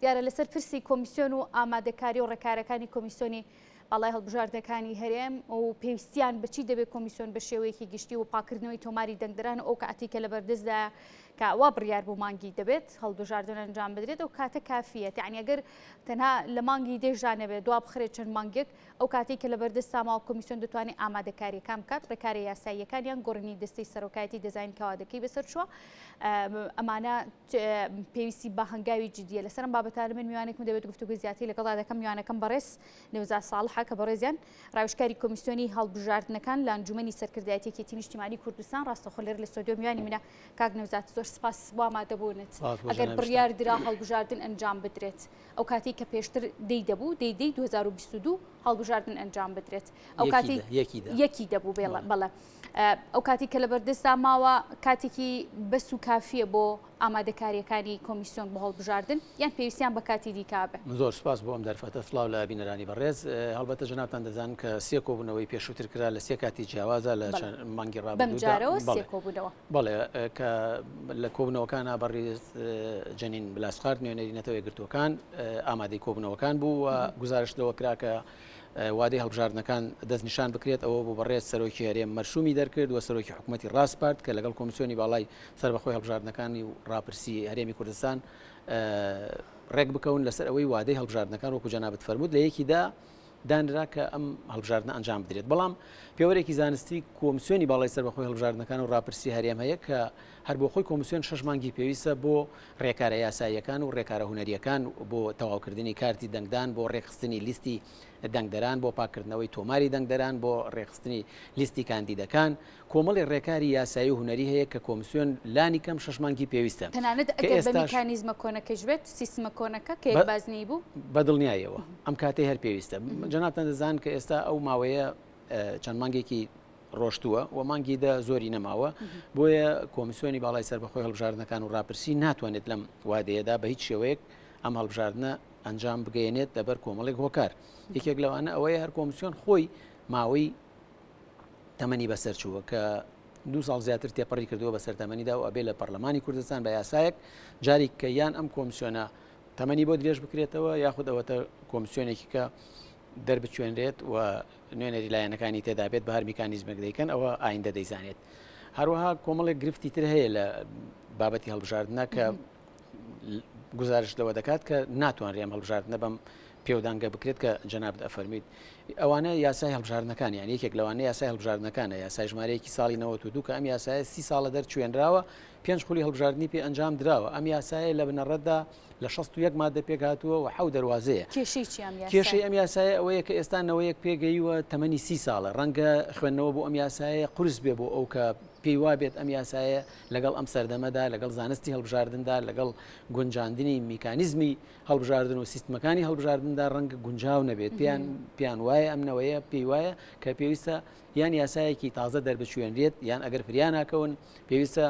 دیارە لەسەر پرسی کۆمیسیۆن و ئامادەکاری و ڕێکارەکانی کۆمیسیۆنی باڵای هەڵبژاردنەکانی هەرێم و پێویستیان بەچی دەبێت کۆمیسیۆن بە شێوەیەکی گشتی و پاکردنەوەی تۆماری دەنگدەران و ئەو کاتی کە لەبەردەستدایە کە وا بڕیار بوو مانگی دەبێت هەڵبژاردن ئەنجام بدرێت ئەو کاتە کافیە یعنی ئەگەر تەنها لە مانگی دێژدا نەبێت دوا بخرێت چەند مانگێک ئەو کاتەی کە لەبەردەستا ماوە کۆمیسیۆن دەتوانێت ئامادەکارییەکان بکات، ڕێکارە یاساییەکان یان گۆڕینی دەستەی سەرۆکایەتی دەزانین کە وادەکەی بەسەر چووە، ئەمانە پێویستی بە هەنگاوی جدیە. لەسەر ئەم بابەتانە من میوانێکم دەبێت گفتوگۆی زیاتری لەگەڵدا دەکەم، میوانەکەم بەڕێز نەوزاد ساڵحە کە بەڕێزیان ڕاوێژکاری کۆمیسیۆنی هەڵبژاردنەکان لە ئەنجومەنی سەرکردایەتی یەکێتی نیشتیمانی کوردستان ڕاستەوخۆ لێرە لە ستۆدیۆ میوانی منە. کاک نەوزاد زۆر سپاس بۆ ئامادەبوونت. ئەگەر بڕیار درا هەڵبژاردن ئەنجام بدرێت، ئەو کاتەی کە پێشتر دەی دەبوو دەی دەی 2022 هەڵبژاردن ئەنجام بدرێت ئەو کاتی یەکی دەبوو بێڵە بەڵێ ئەو کاتی کە لە بەردەستدا ماوە کاتێکی بەس و کافیە بۆ ئامادەکاریەکانی کۆمیسیۆن بۆ هەڵبژاردن یان پێویستیان بە کاتی دیکە بێ. زۆر سپاس بۆ ئەم دەرفەتە سڵاو لە بینەرانی بەڕێز هەڵبەتە جەنابتان دەزانن کە سێ کۆبوونەوەی پێشووتر کرا لە سێ کاتی جیاوازە لە چەند مانگی ڕابردوودا بەمجارەوە سێ کۆبوونەوە. بەڵێ کە لە کۆبوونەوەکانا بەڕیز جەنین بلاسخارت نوێنەری نەتەوە یەکگرتووەکان ئامادەی کۆبوونەوەکان بوو و گوزارشت لەوە کرا کە وادەی هەڵبژاردنەکان دەستنیشان بکرێت ئەوە بوو بەڕێز سەرۆکی هەرێم مەرسومی دەرکرد و سەرۆکی حکوومەتی ڕاسپارد کە لەگەڵ کۆمیسیۆنی باڵای سەربەخۆی هەڵبژاردنەکانی و ڕاپرسی هەرێمی کوردستان ڕێک بکەون لەسەر ئەوەی وادەی هەڵبژاردنەکان وەکو جەنابت فەرمووت لە یەکیدا دانرا کە ئەم هەڵبژاردنە ئەنجام بدرێت، بەڵام پێوەرێکی زانستی کۆمسیۆنی باڵای سەربەخۆی هەڵبژاردنەکان و ڕاپرسی هەرێم هەیە کە هەر بۆ خۆی کۆمسیۆن شەش مانگی پێویستە بۆ ڕێکارە یاساییەکان و ڕێکارە هونەرییەکان بۆ تەواوکردنی کارتی دەنگدان بۆ ڕێکخستنی لیستی دەنگدەران بۆ پاککردنەوەی تۆماری دەنگدەران بۆ ڕێکخستنی لیستی کاندیدەکان کۆمەڵی ڕێکاری یاسایی و هونەری هەیە کە کۆمسیۆن لانی کەم شەش مانگی پێویستە. تەنانەت کە ئەگەر بە ئێستاش. میکانیزمە کۆنەکەیش بێت، سیستمە کۆنەکە کە یەک بازنەیی بوو. بە دڵنیایەوە ئەم کاتەی هەر پێویستە. جەنابتان دەزانن کە ئێستا ئەو ماوەیە چەند مانگێکی ڕۆشتووە و مانگی دە زۆری نەماوە، بۆیە کۆمیسیۆنی باڵای سەربەخۆی هەڵبژاردنەکان و ڕاپرسی ناتوانێت لەم وادەیەدا بە هیچ شێوەیەک ئەم هەڵبژاردنە ئەنجام بگەیەنێت لەبەر کۆمەڵێک هۆکار. یەکێک لەوانە ئەوەیە هەر کۆمیسیۆن خۆی ماوەی تەمەنی بەسەر چووە کە دوو ساڵ زیاتر تێپەڕی کردووە بەسەر تەمەنیدا و ئەبێ لە پەرلەمانی کوردستان بە یاسایەک جاریک کە یان ئەم کۆمسیۆنە تەمەنی بۆ درێژ بکرێتەوە یاخود ئەوەتە کۆمسیۆنێکی کە دەربچوێنرێت و نوێنەری لایەنەکانی تێدا بێت بە هەر میکانیزمێک دەیکەن ئەوە ئایندە دەیزانێت هەروەها کۆمەڵێک گرفتی تر هەیە لە بابەتی هەڵبژاردنە کە گوزارشت لەوە دەکات کە ناتوانرێ ئەم هەڵبژاردنە بەم پێودانگە بکرێت کە جەنابت ئەفەرمویت ئەوانە یاسای هەڵبژاردنەکان یان یەکێک لەوانە یاسای هەڵبژاردنەکانە یاسای ژمارەیەکی ساڵی 92 کە ئەم یاسایە سی ساڵە دەرچوێنراوە پێنج خولی هەڵبژاردنی پێ ئەنجام دراوە ئەم یاسایە لە بنەڕەتدا لە 61 مادە پێک هاتووە و حەو دەروازەیە. کێشەی چی ئەم یاسایە؟ کێشەی ئەم یاسایە ئەوەیە کە ئێستا نەوەیەک پێگەیوە تەمەنی سی ساڵە ڕەنگە خوێندنەوە بۆ ئەم یاسایە قورس بێ بۆ ئەو کە پێی وابێت ئەم یاسایە لەگەڵ ئەم سەردەمەدا لەگەڵ زانستی هەڵبژاردندا لەگەڵ گونجاندنی میکانیزمی هەڵبژاردن و سیستمەکانی هەڵبژاردندا ڕەنگە گونجاو نەبێت پێیان پێیان وایە ئەم نەوەیە پێی وایە کە پێویستە یان یاسایەکی تازە دەربچوێنرێت یان ئەگەر فریا ناکەون پێویستە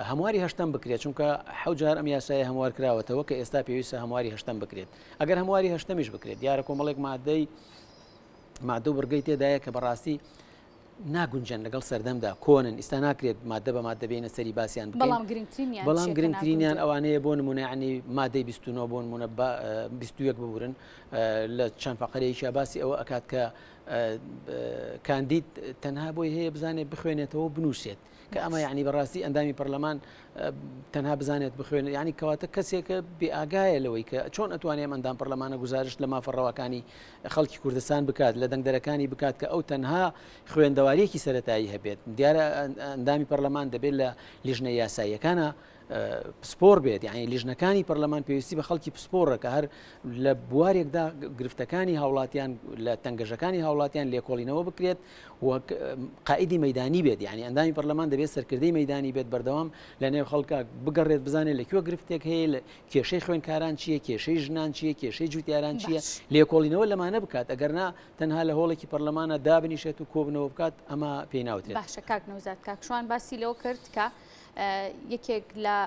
هەمواری هەشتەم بکرێت چونکە حەو جار ئەم یاسایە هەموار کراوەتەوە کە ئێستا پێویستە هەمواری هەشتەم بکرێت ئەگەر هەمواری هەشتەمیش بکرێت دیارە کۆمەڵێک مادەی مادە و بڕگەی تێدایە کە بەڕاستی ناگونجێن لەگەڵ سەردەمدا کۆنن ئیستا ناکرێت مادە بە مادە بێینە سەری باسیان بکەین بەڵام گرنگترینیان بەڵام چیە کە گرنگترینیان ناگونجێن؟ ئەوانەیە بۆ نمونە یعنی مادەی 29 بۆ نمونە با 21 ببورن لە چەند فەقەرەیەکیا باسی ئەوە ئەکات کە کاندید تەنها بۆی هەیە بزانێت بخوێنێتەوە و بنووسێت کە ئەمە باش. یعنی بەڕاستی ئەندامی پەرلەمان تەنها بزانێت بخوێنێت یعنی کەواتە کەسێکە بێ ئاگایە لەوەی کە چۆن ئەتوانێ ئەم ئەندام پەرلەمانە گوزارشت لە مافە ڕەواکانی خەڵکی کوردستان بکات لە دەنگدەرەکانی بکات کە ئەو تەنها خوێندەواریەکی سەتایی هەبێت دیارە ئەندامی پەرلەمان دەبێت لە لیژنە یاساییەکانە پسپۆر بێت یعنی لیژنەکانی پەرلەمان پێویستی بە خەڵکی پسپۆڕە کە هەر لە بوارێکدا گرفتەکانی هاوڵاتیان لە تەنگەژەکانی هاوڵاتیان لێکۆڵینەوە بکرێت و قائیدی مەدانی بێت یعنی ئەندامی پەرلەمان دەبێت سەرکردەی مەدانی بێت بەردەوام لە نێو خەڵکە بگەڕێت بزانێت لە کوێ گرفتێک هەیە لە کێشەی خوێندکاران چییە کێشەی ژنان چییە کێشەی جوتیاران چییە لێکۆڵینەوە لەمانە بکات ئەگەر نا تەنها لە هۆڵێکی پەرلەمانە دابنیشێت و کۆبنەوە بکات ئەمە پێی ناوترێت. باشە کاک نەوزاد کاک شوان باسی لەوە کرد کە یەکێک لە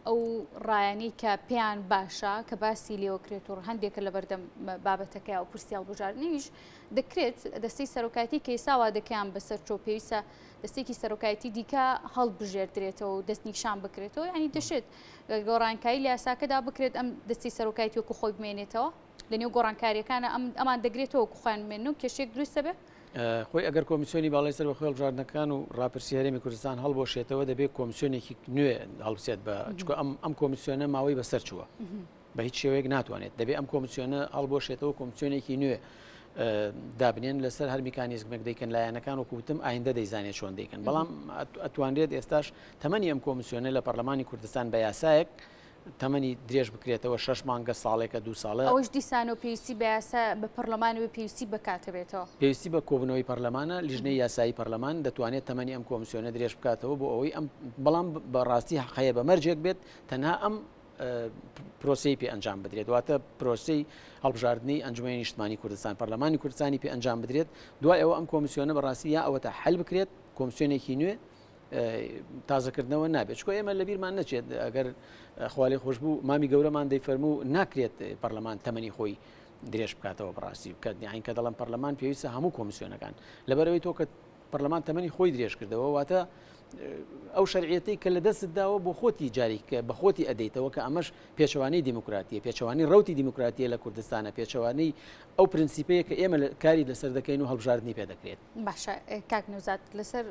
ئەو ڕایانەی کە پێیان باشە کە باسی لێوەکرێت و هەندێکە لە بەردەم بابەتەکەی و پرسی هەڵبژاردنیش دەکرێت دەستەی سەرۆکایەتی کە ئێستا وادەکەیان بەسەر چۆ پێویستە دەستێکی سەرۆکایەتی دیکە هەڵبژێردرێتەوە و دەستنیشان بکرێتەوە یعنی دەشێت گۆڕانکاری لە یاساکەدا بکرێت ئەم دەستی سەرۆکایەتی وەکو خۆی بمێنێتەوە لە نێو گۆڕانکاریەکانە ئەم ئەمان دەگرێتەوە وەکو خۆیان بمێنن و کێشەیەک دروست دەبێت؟ خۆی ئەگەر کۆمیسیۆنی باڵای سەربەخۆی هەڵبژاردنەکان و ڕاپرسی هەرێمی کوردستان هەڵبوەشێتەوە دەبێت کۆمیسیۆنێکی نوێ هەڵبسێت بە چکە ئەم ئەم کۆمیسیۆنە ماوەی بەسەر چووە بە هیچ شێوەیەک ناتوانێت دەبێت ئەم کۆمیسیۆنە هەڵبوەشێتەوە کۆمیسیۆنێکی نوێ دابنێن لەسەر هەر میکانیزمێک دەیکەن لایەنەکان وەکو وتم ئایندە دەیزانێت چۆن دەیکەن بەڵام ئەتوانرێت ئێستاش تەمەنی ئەم کۆمیسیۆنە لە پەرلەمانی کوردستان بە یاسایەک تەمەنی درێژ بکرێتەوە شەش مانگە ساڵێکە دوو ساڵە. ئەوەش دیسانەوە پێویستی بە یاسا بە پەرلەمانەوە پێویستی بە کاتە بێتەوە. پێویستی بە کۆبوونەوەی پەرلەمانە، لیژنەی یاسایی پەرلەمان دەتوانێت تەمەنی ئەم کۆمسیۆنە درێژ بکاتەوە بۆ ئەوەی ئەم بەڵام بە ڕاستی حەق هەیە بە مەرجێک بێت تەنها ئەم پرۆسەی پێ ئەنجام بدرێت واتە پرۆسەی هەڵبژاردنی ئەنجومەنی نیشتمانی کوردستان پەرلەمانی کوردستانی پێ ئەنجام بدرێت دوای ئەوە ئەم کۆمسیۆنە بەڕاستی یا ئەوەتا حل بکرێت کۆمسیۆنێکی نوێ تازەکردنەوە نابێت چکۆ ئێمە لە بیرمان نەچێت ئەگەر خوالێ خۆش بوو مامی گەورەمان دەیفەرموو ناکرێت پەرلەمان تەمەنی خۆی درێژ بکاتەوە بەڕاستی بکات یاین کە دەڵم پەرلەمان پێویستە هەموو کۆمیسیۆنەکان لەبەرەوەی تۆ کە پەرلەمان تەمەنی خۆی درێژ کردەوە واتە ئەو شەرعیەتەی کە لە دەستت داوە بۆ خۆتی جاریک بە خۆتی ئەدەیتەوە کە ئەمەش پێچەوانەی دیموکراتیە پێچەوانی ڕوتی دیموکراتیە لە کوردستانە پێچەوانەی ئەو پرنسیپەیە کە ئێمە کاری لەسەر دەکەین و هەڵبژاردننی پێ دەکرێت. باشە کاک نەوزاد لەسەر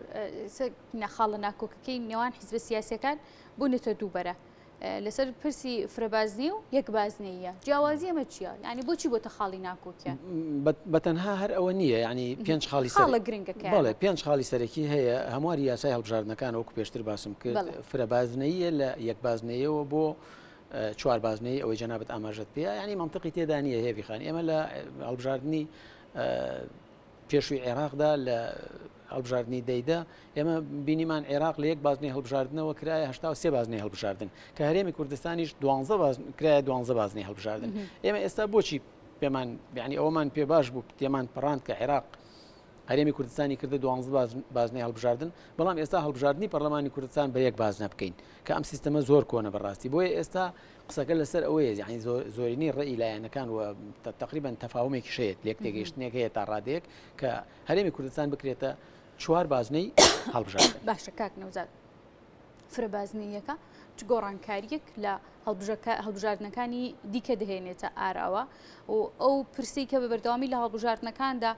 خاڵە ناکۆکەکەی نێوان حیزبە سیاسەکان بوونەتە دووبەرە لەسەر پرسی فرەبازنی و یەک بازنەیە جیاوازی ئەمە چییە ینی بۆچی بۆتە خاڵی ناکۆکیان بە تەنها هەر ئەوە نییە ینی پێنج خاڵی خاڵە گرنگەکە بەڵێ پێنج خاڵی سەرەکی هەیە هەمواری یاسای هەڵبژاردنەکان وەکو پێشتر باسم کرد فرەبازنەیە لە یەک بازنەیەوە بۆ چوار بازنەی ئەوەی جەنابەت ئاماژەت پێ ینی منطقی تێدا نییە هێوی خان ئێمە لە هەڵبژاردننی پێشووی عێراقدا لە هەڵبژاردنی دەیدە ئێمە بینیمان عێراق لە یەک بازنەی هەڵبژاردنەوە کرایە 83 بازنەی هەڵبژاردن کە هەرێمی کوردستانیش دوانزە باز کرایە دوانزە بازنەی هەڵبژاردن ئێمە ئێستا بۆچی پێمان یعنی ئەوەمان پێ باش بوو تێمان پەڕاند کە عێراق هەرێمی کوردستانی کردە دوانزە بازنەی هەڵبژاردن بەڵام ئێستا هەڵبژاردنی پەرلەمانی کوردستان بە یەک بازنە بکەین کە ئەم سیستەمە زۆر کۆنە بەڕاستی بۆیە ئێستا قسەکە لەسەر ئەوەیە یانی زۆرینەی ڕێی لایەنەکان و تقریبا تەفاهمێکیش هەیە لێک تێگەیشتنێک هەیە تا ڕادەیەک کە هەرێمی کوردستان بکرێتە چوار بازنەی هەڵبژاردن. باشە کاک نەوزاد فرە بازنەییەکە چ گۆڕانکاریەک لە هەڵبژاردنەکانی دیکە دەهێنێتە ئاراوە و ئەو پرسی کە بە بەردەوامی لە هەڵبژاردنەکاندا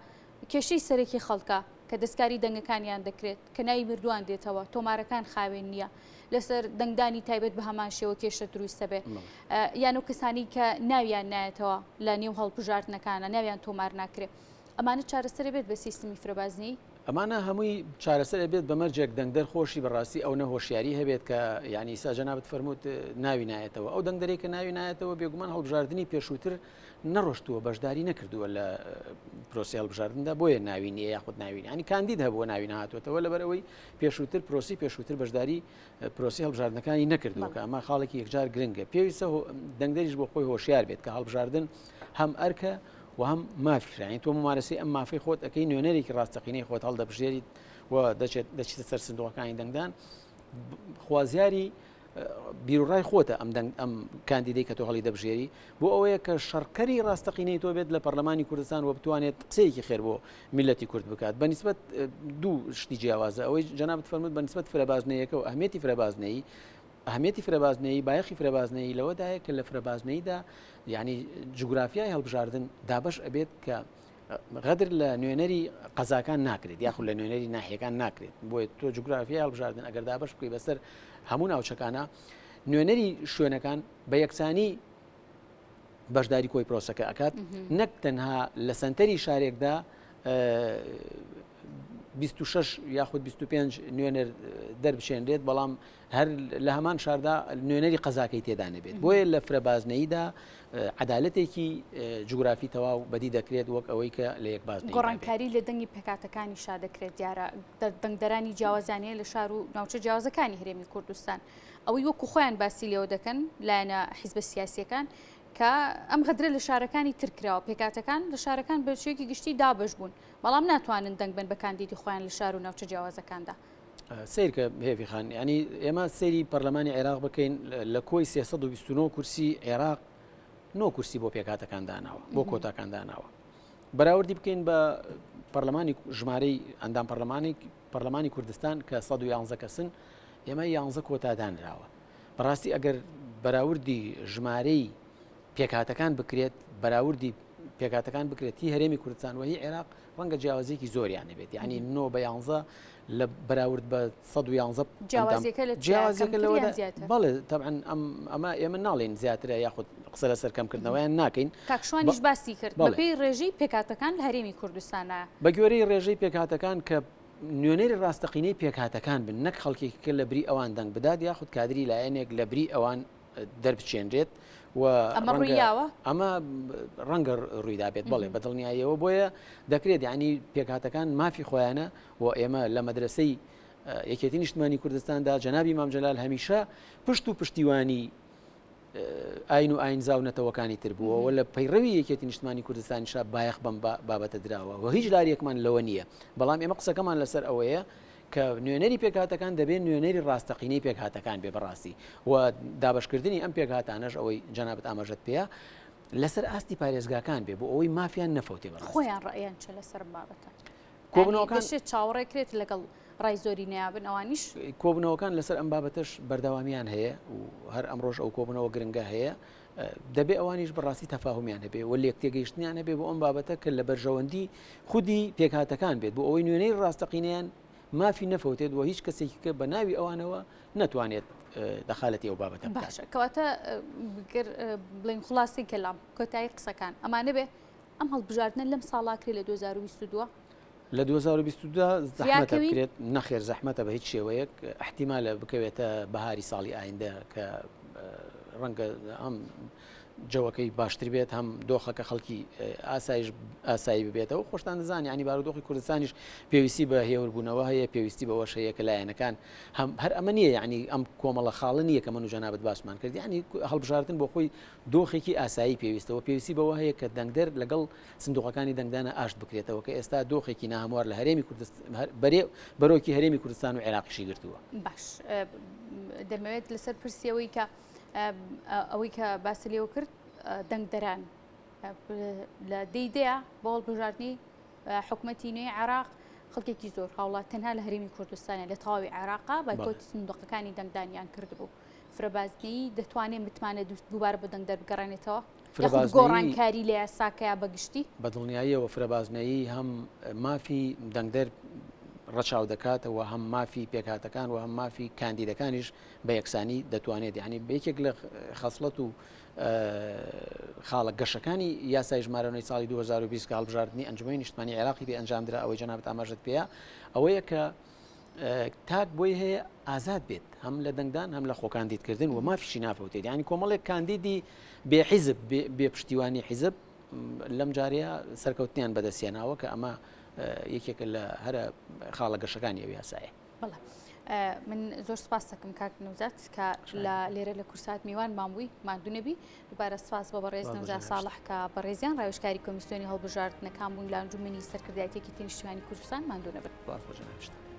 کێشەی سەرەکی خەڵکە کە دەستکاری دەنگەکانیان دەکرێت، کە ناوی مردووان دێتەوە، تۆمارەکان خاوێن نییە، لەسەر دەنگدانی تایبەت بە هەمان شێوە کێشە دروست دەبێ. یان ئەو کەسانی کە ناویان نایەتەوە لە نێو هەڵبژاردنەکانە، ناویان تۆمار ناکرێ. ئەمانە چارەسەر ئەبێت بە سیستمی فرەبازنەیی؟ ئەمانە هەمووی چارەسەر ئەبێت بە مەرجێک دەنگدەر خۆشی بەڕاستی ئەونە هۆشیاری هەبێت کە یانی ئیسا جەنابت فەرمووت ناوی نایەتەوە ئەو دەنگدەرەی کە ناوی نایەتەوە بێگومان هەڵبژاردنی پێشووتر نەڕۆشتووە بەشداری نەکردووە لە پرۆسی هەڵبژاردندا بۆیە ناوی نییە یاخود ناوی ینی کاندید هەبووە ناوی نهاتوێتەوە لەبەر ئەوەی پێشووتر پرۆسی پێشووتر بەشداری پرۆسی هەڵبژاردنەکانی نەکردووە کە ئەمە خاڵێکی یەکجار گرنگە پێویستە دەنگدەریش بۆ خۆی هۆشیار بێت کە هەڵبژاردن هەم ئەرکە و هەم مافیشانی تۆ ممارەسەی ئەم مافی خۆت ئەەکەی نوێنەرێکی ڕاستەقینەی خۆت هەڵدەبژێریت و دەچێت دەچیتە سەر سندوقەکانی دەنگدان خوازیاری بیروڕای خۆتە ئەم دەنگ ئەم کاندیدەی کە تۆ هەڵی دەبژێری بۆ ئەوەیە کە شەڕکەری ڕاستەقینەی تۆ بێت لە پەرلەمانی کوردستان و بتوانێت قسەیەکی خێر بۆ میلەتی کورد بکات بە نیسبەت دوو شتی جیاوازە ئەوەی جەنابت فەرمووت بە نیسبەت فرەبازنەیەکە و ئەهمیەتی فرەبازنەیی ئەهمیەتی فرەبازنەیی بایەخی فرەبازنەیی لەوەدایە کە لە فرەبازنەیدا یعنی جوگرافیای هەڵبژاردن دابەش ئەبێت کە غەدر لە نوێنەری قەزاکان ناکرێت یاخود لە نوێنەری ناحیەکان ناکرێت بۆیە تۆ جوگرافیای هەڵبژاردن ئەگەر دابەش بکەی بەسەر هەموو ناوچەکانە نوێنەری شوێنەکان بە یەکسانی بەشداری کۆی پرۆسەکە ئەکات نەک تەنها لە سنتەری شارێکدا 26 یاخود 25 نوێنەر دەربچێنرێت بەڵام هەر لە هەمان شاردا نوێنەری قەزاکەی تێدا نەبێت بۆیە لە فرەبازنەییدا عەدالەتێکی جوگرافی تەواو بەدی دەکرێت وەک ئەوەی کە لە یەک بازنەیی گۆڕانکاری لە دەنگی پێکهاتەکانیشا دەکرێت دیارە دەنگدەرانی جیاوازیان هەیە لە شار و ناوچە جیاوازەکانی هەرێمی کوردستان ئەوەی وەکو خۆیان باسی لێوە دەکەن لایەنە حیزبە سیاسیەکان کە ئەم غەدرە لە شارەکانی تر کراوە پێکهاتەکان لە شارەکان بە شێوەیەکی گشتی دابەش بوون بەڵام ناتوانن دەنگ بەن بە کاندیدی خۆیان لە شار و ناوچە جیاوازەکاندا. سەیرکە هێڤی خان ینی ئێمە سەیری پەرلەمانی عێراق بکەین لە کۆی 329 کورسی عێراق نۆ کورسی بۆ پێکاتەکان داناوە بۆ کۆتاکان داناوە. بەراوردی بکەین بە پەرلەمانی ژمارەی ئەندام پەرلەمانی پەرلەمانی کوردستان کە 111 کەسن ئێمە 11 کۆتا دانراوە بەڕاستی ئەگەر بەراوردی ژمارەی پێکهاتەکان بکرێت بەراوردی پێکهاتەکان بکرێت هی هەرێمی کوردستان و هی عێراق ڕەنگە جیاوازیەکی زۆریان نەبێت یعنی 9 بە 11 لە بەراورد بە 111 جیاوازیەکە لە جیاوازیەکە لەوەدا زیاتر بەڵێ تەبعەن ئەم ئەمە ئێمە ناڵێن زیاترە یاخود قسە لەسەر کەمکردنەوەیان ناکەین کاک شوانیش باسی کرد بەپێی ڕێژەی پێکهاتەکان لە هەرێمی کوردستانە. بە گوێرەی ڕێژەی پێکهاتەکان کە نوێنەری ڕاستەقینەی پێکهاتەکان بن نەک خەڵکێکی کە لە بری ئەوان دەنگ بدات یاخود کادری لایەنێک لە بری ئەوان دەربچێنرێت و ئەمە ڕوویاوە؟ ئەمە ڕەنگە ڕوویدابێت بەڵێ بە دڵنیاییەوە بۆیە دەکرێت یعنی پێکهاتەکان مافی خۆیانە و ئێمە لە مەدرسەی یەکێتی نیشتمانی کوردستاندا جەنابی مام جەلال هەمیشە پشت و پشتیوانی ئاین و ئاینزا و نەتەوەکانی تر بووە و لە پەیڕەوی یەکێتی نیشتمانی کوردستانیشا بایەخ بەم بابەتە دراوە و هیچ لاریەکمان لەوە نییە بەڵام ئێمە قسەکەمان لەسەر ئەوەیە کە نوێنەری پێکهاتەکان دەبێت نوێنەری ڕاستەقینەی پێکهاتەکان بێ بەڕاستی و دابەشکردنی ئەم پێکهاتانەش ئەوەی جەنابت ئاماژەت پێیە لەسەر ئاستی پارێزگاکان بێ بۆ ئەوەی مافیان نەفەوتێ بەڕاستی. خۆیان ڕەئیان چە لەسەر ئەم بابەتە؟ کۆبوونەوەکان دەشێت چاوەڕێ کرێت لەگەڵ ڕای زۆری نەیابن ئەوانیش؟ کۆبوونەوەکان لەسەر ئەم بابەتەش بەردەوامیان هەیە و هەر ئەمڕۆش ئەو کۆبوونەوە گرنگە هەیە دەبێ ئەوانیش بەڕاستی تەفاهومیان هەبێ و لێکتێگەیشتنیان هەبێ بۆ ئەم بابەتە کە لە بەرژەوەندی خودی پێکهاتەکان بێت بۆ ئەوەی نوێنەری ڕاستەقینەیان مافی نەفەوتێت و هیچ کەسێکی کە بە ناوی ئەوانەوە نەتوانێت دەخالەتی ئەو بابەتە بکات. باشە کەواتە گەر بڵێین خولاسی کەلام کۆتایی قسەکان ئەمانە بێ ئەم هەڵبژاردنە لەم ساڵا کرێ لە 2022؟ لە 2022 زەحمەتە بکرێت، نەخێر زەحمەتە بە هیچ شێوەیەک، ئیحتیمالە بکەوێتە بەهاری ساڵی ئایندە کە ڕەنگە ئەم جەوەکەی باشتر بێت هەم دۆخەکە خەڵکی ئاسایش ئاسایی ببێتەوە خۆشتان دەزان ینی بارودۆخی کوردستانیش پێویستی بە هێوربوونەوە هەیە پێویستی بەوەش هەیە کە لایەنەکان هەم هەر ئەمە نییە یعنی ئەم کۆمەڵە خاڵە نییە کە من و جەنابت باسمان کرد یعنی هەڵبژاردن بۆ خۆی دۆخێکی ئاسایی پێویستەوە پێویستی بەوە هەیە کە دەنگدەر لەگەڵ سندوقەکانی دەنگدانە ئاشت بکرێتەوە کە ئێستا دۆخێکی ناهەموار لە هەرێمی کوردستان بەرێ بەرۆکی هەرێمی کوردستان و عێراقیشی گرتووە. باش دەمەوێت لەسەر پرسی ئەوەی کە ئەوەی کە باسی لێوە کرد دەنگدەران لە دەیدەیە بۆ هەڵبژاردنی حکومەتی نوێی عێراق خەڵکێکی زۆر هاوڵات تەنها لە هەرێمی کوردستانە لە تەواوی عێراقا بایکۆتی سندوقەکانی دەنگدانیان کردبوو. فرەبازنەیی دەتوانێت متمانە دووبارە بۆ دەنگدەر بگەڕێنێتەوە؟ یاخود گۆڕانکاری لە یاساکەیا بە گشتی؟ بە دڵنیاییەوە فرەبازنەیی هەم مافی دەنگدەر ڕەچاو دەکات و هەم مافی پێکهاتەکان و هەم مافی کاندیدەکانیش بە یەکسانی دەتوانێت یعنی یەکێک لە خەسڵەت و خاڵە گەشەکانی یاسای ژمارە نۆی ساڵی 2020 کە هەڵبژاردنی ئەنجومەنی نیشتمانی عێراقی پێ ئەنجامدرا ئەوەی جەنابت ئاماژەت پێیە ئەوەیە کە تاک بۆی هەیە ئازاد بێت هەم لە دەنگدان هەم لە خۆکاندیدکردن و مافیشی نافەوتێت یانی کۆمەڵێک کاندیدی بێ حیزب بێ پشتیوانی حیزب لەم جارەیە سەرکەوتنیان بەدەستهێناوە کە ئەمە یەکێکە لە هەرە خاڵە گەشەکانی ئەو یاسایە. بەڵێ من زۆر سپاس دەکەم کاک نەوزاد کە لە لێرە لە کورسات میوانمان بووی ماندوو نەبی دووبارە سپاس بۆ بەڕێز نەوزاد ساڵح کە بەڕێزیان ڕاوێژکاری کۆمیسیۆنی هەڵبژاردنەکان بوون لە ئەنجومەنی سەرکردایەتیەکی نیشتیمانی کوردستان ماندوو نەبن. سپاس بۆ جەنابیشتان.